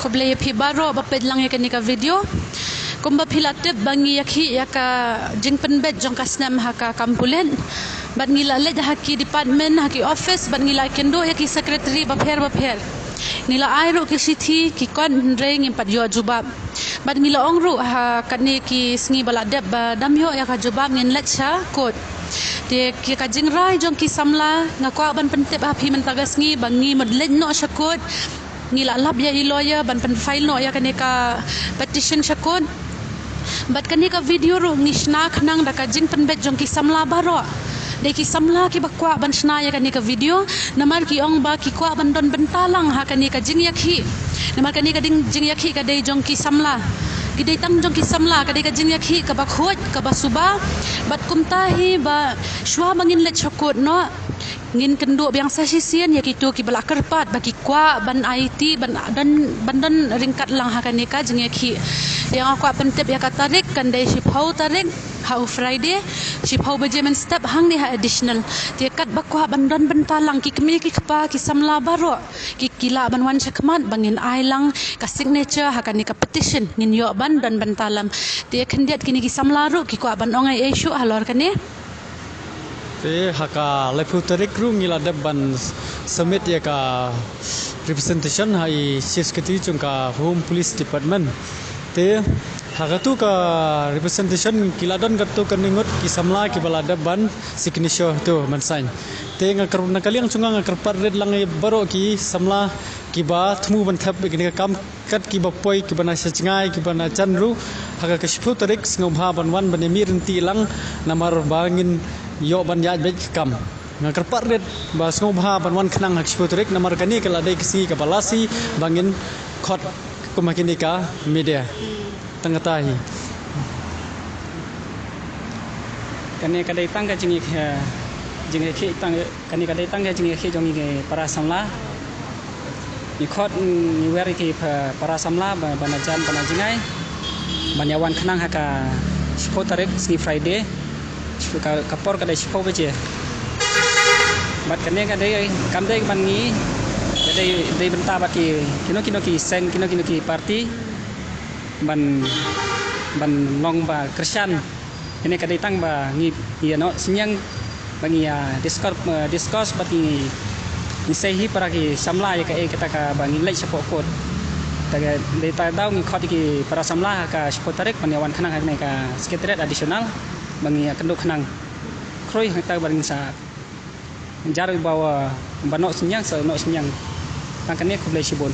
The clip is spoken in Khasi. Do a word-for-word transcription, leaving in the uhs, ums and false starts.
Khublei ïa phi baroh ba peit lang ïa kane ka video. Kumba phi la tip ba ngi ïakhih ïa ka jingpynbeit jong ka snem ha ka kam pulit. Bad ngi la leit ha ki department, ha ki office, bad ngi la kynduh ïa ki secretary bapher bapher. Ngi la ai ruh ki shithi, ki kot, hynrei ngim pat ïoh jubab. Bad ngi la ong ruh ha kane ki sngi ba la dep ba dam ïoh ïa ka jubab, ngin leit sha court. Te ki, ka jingrai jong ki samla, nga kwah ban pyntip ha phi mynta ka sngi ba ngi mut leit noh sha court. Ngi la lap ïa i lawyer ban pyn-file noh ïa kane ka petition sha court. Bad kane ka video ruh ngi shna khnang da ka jingpynbeit jong ki samla baroh. Dei ki samla kiba kwah ban shna ïa kane ka video, namar ki ong ba ki kwah ban don bynta lang ha kane ka jingïakhih. Namar kane ka ding jingïakhih ka dei jong ki samla. Ki dei tang jong ki samla, ka dei ka jingïakhih kaba khuid, kaba suba. Bad kumta hi ba shuwa ba ngin leit sha court noh, ngin kynduh biang sa shisien ïa kito kiba la kyrpad ba ki kwah ban aiti, ban don, ban don ryngkat lang ha kane ka jingïakhih. Te nga kwah pyntip ïa ka tarik, kan dei shiphew tarik, ha u Friday, shiphew baje mynstep hangne ha additional. Te katba kwah ban don bynta lang, ki kmie ki kpa, ki samla baroh, ki, ki lah ban wan shakhmat ba ngin ai lang ka signature ha kane ka petition, ngin ïoh ban don bynta lang. Te khyndiat kine ki samla ruh ki kwah ban ong ei ei shuh halor kane. Te ha ka laiphew tarik ruh ngi la dep ban submit ïa ka representation ha i Chief Secretary jong ka Home Police Department. Te ha katu ka representation ki la don katto katne ngut ki samla kiba la dep ban signature to ban sign. Te nga kyrpad, na ka liang jong nga, nga kyrpad rit lang ïa baroh ki samla kiba thmu ban thep ïa kane ka kam, kat kiba poi, kiba na sha jngai, kiba na jan ruh, ha ka shiphew tarik sngewbha ban wan ban ïamih ryntih lang, namar ba ngin ïoh ban ïaid beit ka kam. Nga kyrpad rit ba sngewbha ban wan khnang ha ka shiphew tarik, namar kane ka la dei ka sngi kaba lasi ba ngin khot kum ha kine ka media. Tang kata hi. Kane ka dei tang ka jingïa, jingïakhih tang, kane ka dei tang ka jingïakhih jong ngi ki para samla. Ngi khot, mm, ngi wer ïa ki pa-, para samla ba, ba na jan, ba na jngai ban ïa wan khnang ha ka shiphew tarik, sngi Friday. Ka, ka por ka dei shiphew baje. Bad kane ka dei, kam dei ban ngi, ka dei, dei bynta bad ki, kino kino ki seng, kino kino ki party ban, ban long ba kyrshan. Kane ka dei tang ba ngi, ngi ïa noh synñiang, ba ngi ïa discuss, eh, discuss bad ngi, ngi sei hi para ki samla ïa kaei kata kaba ngi leit shapoh court. Te ka dei ta daw ngi khot ïa ki para samla ha ka shiphew tarik ban ïa wan khnang ha kane ka Secretariat Additional ba ngi ïa kynduh khnang. Khrui hangta ba ngin sa jar ba, ba noh synñiang sa noh synñiang. Tang kane, khublei shibun.